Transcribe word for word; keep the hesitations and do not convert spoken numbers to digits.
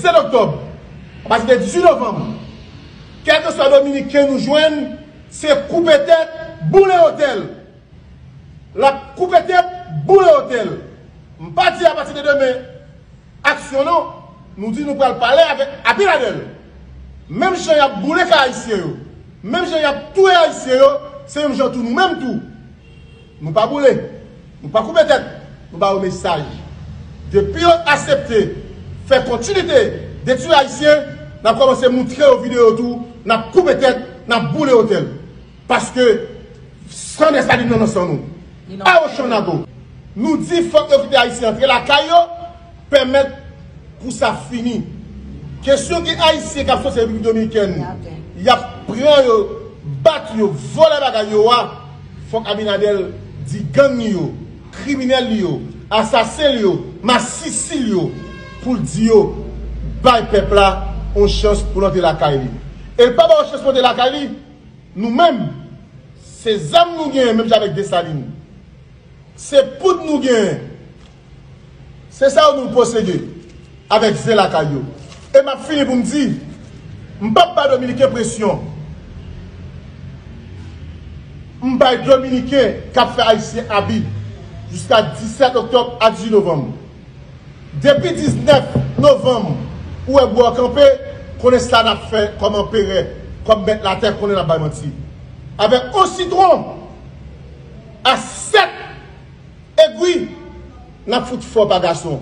Sèt oktòb, apati de dizuit novanm, kèlkeswa Dominiken nou jwenn, se koupe tèt, boule otèl. L ap koupe tèt, boule otèl. M pa di apati de demen, aksyon non, nou di nou pral pale avèk Abinader. Menm jan y ap boule kay Ayisyen yo, menm jan y ap touye Ayisyen yo, se menm jan tou nou menm tou. Nou pa boule, nou pa koupe tèt, nou ba yo mesaj. Depi yo aksepte fè kontinite detwi Ayisyen, n ap kòmanse moutre yo videyo tou, n ap koupe tèt, n ap boule otèl. Paske san Desalin nan nan san nou. A Ochonago, nou di fòk yo kite Ayisyen antre lakay yo, pèmèt pou sa fini. Kesyon gen Ayisyen k ap soti Repiblik Dominikèn, y ap pran yo, bat yo, vòlè bagay yo a, fòk Abinader di gang li yo, kriminèl li yo, asasen li yo, masisi li yo, pou l di yo bay pèp la yon chans pou l antre lakay li. E l pa ba yo chans pou l antre lakay li, nou menm, se zam nou genyen, menm jan avèk Desalin. Se poud nou genyen. Se sa yo nou posede avèk zen lakay yo. E m ap fini pou m di, m p ap bay Dominiken presyon. M bay Dominiken k ap fè Ayisyen abi jiska disèt oktòb a dizuit novanm. Depi diznèf novanm, ou wè bwa kanpe, konnen sa n ap fè kòm anperè, kòm mèt latè, konnen n ap bay manti. Avèk on sitwon a sèt egwi, n ap fout fò pa gason.